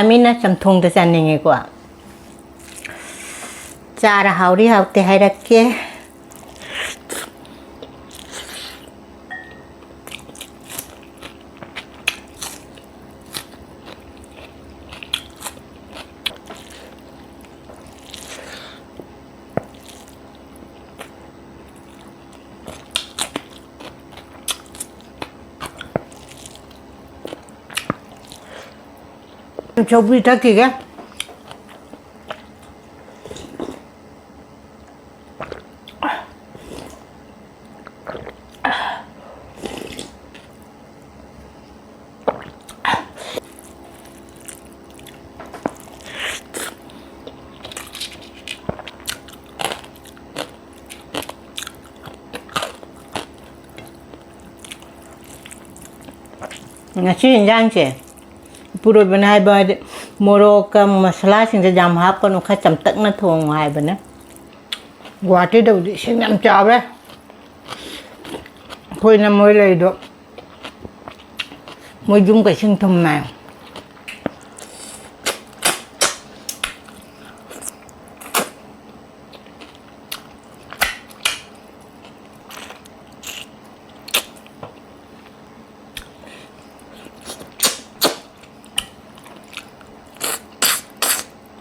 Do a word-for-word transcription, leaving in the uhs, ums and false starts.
ꯃꯤꯅ ꯆꯝꯊꯣꯡꯗ ꯆꯥꯅꯤꯡꯉꯦꯀꯣ꯫ ꯆꯥꯔ ꯍꯥꯎꯔꯤ ꯍꯥꯎꯇꯦ ꯍꯥꯏꯔꯛꯀꯦ꯫ ꯁꯧꯒ꯭ꯔꯤ ꯊꯛꯈꯤꯒꯦ꯫ ꯉꯁꯤ ꯏꯟꯖꯥꯡꯁꯦ ꯏꯄꯨꯔꯣꯏꯕꯅ ꯍꯥꯏꯕ ꯍꯥꯏꯗꯤ, ꯃꯣꯔꯣꯛꯀ ꯃꯁꯥꯂꯥꯁꯤꯡꯁꯦ ꯌꯥꯝ ꯍꯥꯞꯀꯅꯨ, ꯈꯔ ꯆꯝꯇꯛꯅ ꯊꯣꯡꯉꯨ ꯍꯥꯏꯕꯅꯦ꯫ ꯒꯨꯍꯥꯇꯤꯗꯕꯨꯗꯤ ꯏꯁꯤꯡ ꯌꯥꯝ ꯆꯥꯎꯔꯦ꯫ ꯑꯩꯈꯣꯏꯅ ꯃꯣꯏ ꯂꯩꯗꯣ, ꯃꯣꯏ ꯌꯨꯝ ꯀꯩꯁꯤꯡ ꯊꯨꯝꯃꯦ꯫